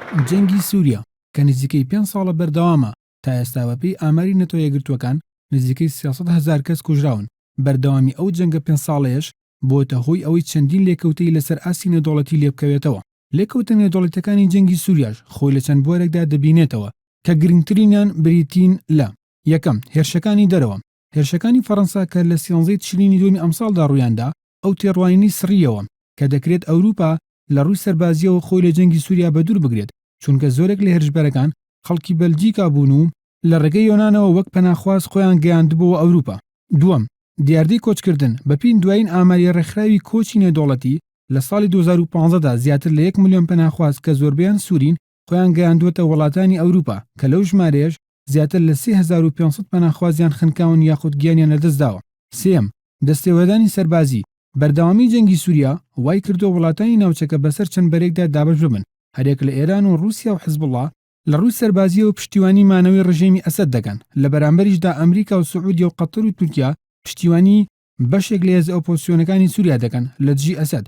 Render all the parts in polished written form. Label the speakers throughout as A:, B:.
A: جەنگی سووریا کە نزیکەی پێنج ساڵە بەردەوامە، تا ئێستا بەپێی ئاماری نەتەوە یەکگرتووەکان نزیکەی 300 هەزار کەس کوژراون، بەردەوامی ئەو جەنگە پێنج ساڵەیەش بووەتە هۆی ئەوەی چەندین لێکەوتەی لەسەر ئاستی نێودەوڵەتی لێبکەوێتەوە. لێکەوتە نێودەوڵەتیەکانی جەنگی سووریاش خۆی لە چەند بوارێکدا دەبینێتەوە کە گرنگترینیان بریتین لە، یەکەم، هێرشەکانی دەرەوە، هێرشەکانی فەرەنسا کە لە سیانزەی تشرینی دووەمی ئەمساڵدا ڕوویاندا، ئەو تێڕوانینەی سڕییەوە کە دەکرێت ئەوروپا لە ڕووی سەربازییەوە خۆی لە جەنگی سووریا بەدوور بگرێت، چونکە زۆرێک لە هێرشبەرەکان خەڵکی بەلجیکا بوون و لە ڕێگەی یۆنانەوە وەک پەناخواز خۆیان گەیاندبۆوە ئەوروپا. دووەم، دیاردەی کۆچکردن، بەپێی دوایین ئاماری ڕێکخراوی کۆچی نێودەوڵەتی، لە ساڵی 2015 دا زیاتر لە یەک ملیۆن پەناخواز کە زۆربەیان سوورین خۆیان گەیاندووەتە وڵاتانی ئەوروپا کە لەو ژمارەیەش زیاتر لە 3500 پەناخوازیان خنکاون یاخود گیانیان لەدەستداوە. سێیەم، دەستێوەردانی سەربازی، بەردەوامیی جەنگی سووریا وای کردووە وڵاتانی ناوچەکە بەسەر چەند بەرەیەکدا دابەش ببن، هەریەک لە ئێران و ڕووسیا و حزبوڵڵا، لە ڕووی سەربازییەوە پشتیوانی مانەوەی ڕژێمی ئەسەد دەکەن، لە بەرامبەریشدا ئەمریکا و سعودیە و قەتەر و تورکیا پشتیوانی بەشێک لە هێزە ئۆپۆزسیۆنەکانی سووریا دەکەن لە دژی ئەسەد.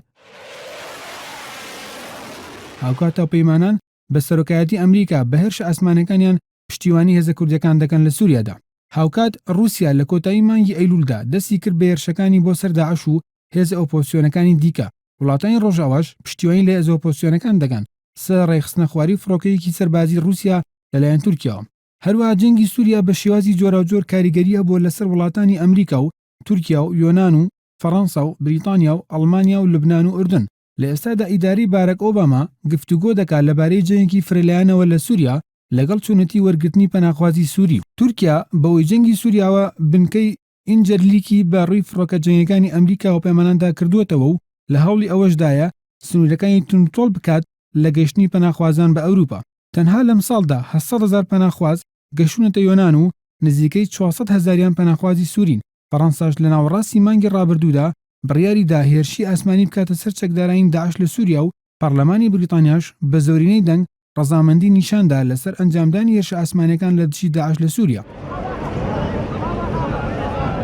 A: هاوکات هاوپەیمانان بە سەرۆکایەتی ئەمریکا بە هێرشە ئاسمانیەکانیان پشتیوانی هێزە کوردیەکان دەکەن لە سوریادا. هاوکات ڕووسیا لە کۆتایی مانگی ئەیلولدا دەستی کرد بە هێرشەکانی بۆ سەر داعش و هێزە ئۆپۆزسیۆنەکانی دیکە، وڵاتانی ڕۆژئاواش پشتیوانی لە هێزە ئۆپۆزسیۆنەکان دەکەن سەرەڕای خستنەخواری فڕۆکەیەکی سەربازی ڕووسیا لەلایەن تورکیاوە. هەروەها جەنگی سوریا بە شێوازی جۆراوجۆر کاریگەری هەبووە لەسەر وڵاتانی ئەمریکا و تورکیا و یۆنان و فەڕەنسا و بریتانیا و ئەڵمانیا و لوبنان و ئوردن. لە ئێستادا ئیدارەی بارەک ئۆباما گفتوگۆ دەکات لەبارەی جەنگێکی فرەلایەنەوە لە سوریا لەگەڵ چۆنێتی وەرگرتنی پەناخوازی سوری. تورکیا بەهۆی جەنگی سوریاوە بنکەی ئینجەرلیکی بە ڕووی فڕۆکە جەنگیەکانی ئەمریکا و هاوپەیماناندا کردووەتەوە و لە هەوڵی ئەوەشدایە سنوورەکانی توندوتۆڵ بکات لە گەیشتنی پەناخوازان بە ئەوروپا. تەنها لەمساڵدا 800 هەزار پەناخواز گەشتوونەتە یۆنان و نزیکەی 400 هەزاریان پەناخوازی سورین. فەڕەنساش لە ناوەڕاستی مانگی ڕابردوودا بڕیاری دا هێرشی ئاسمانی بکاتە سەر چەکدارانی داعش لە سوریا و پەڕلەمانی بریتانیاش بە زۆرینەی دەنگ ڕەزامەندی نیشان دا لەسەر ئەنجامدانی هێرشە ئاسمانیەکان لە دژی داعش لە سوریا.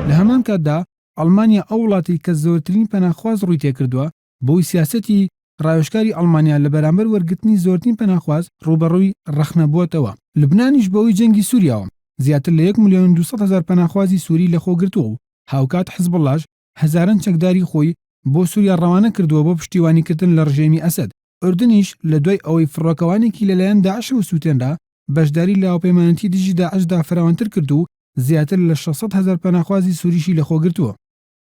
A: لە هەمان کاتدا ئەڵمانیا ئەو وڵاتەی کە زۆرترین پەناخواز ڕووی تێکردووە، بەهۆی سیاسەتی ڕاوێژکاری ئەڵمانیا لە بەرامبەر وەرگرتنی زۆرترین پەناخواز ڕووبەڕووی ڕەخنە بووەتەوە. لوبنانیش بەهۆی جەنگی سوریاوە زیاتر لە یەک ملیۆن و 200 هەزار پەناخوازی سوری لەخۆگرتووە و هاوکات حزبوڵڵاش هەزاران چەکداری خۆی بۆ سوریا ڕەوانە کردووە بۆ پشتیوانیکردن لە ڕژێمی ئەسەد. ئوردنیش لە دوای ئەوەی فڕۆکەوانێکی لەلایەن داعشەوە سووتێنرا، بەشداری لە هاوپەیمانێتی دژی داعشدا فراوانتر کرد و زیاتر لە 600 هەزار پەناخوازی سوریشی لەخۆگرتووە.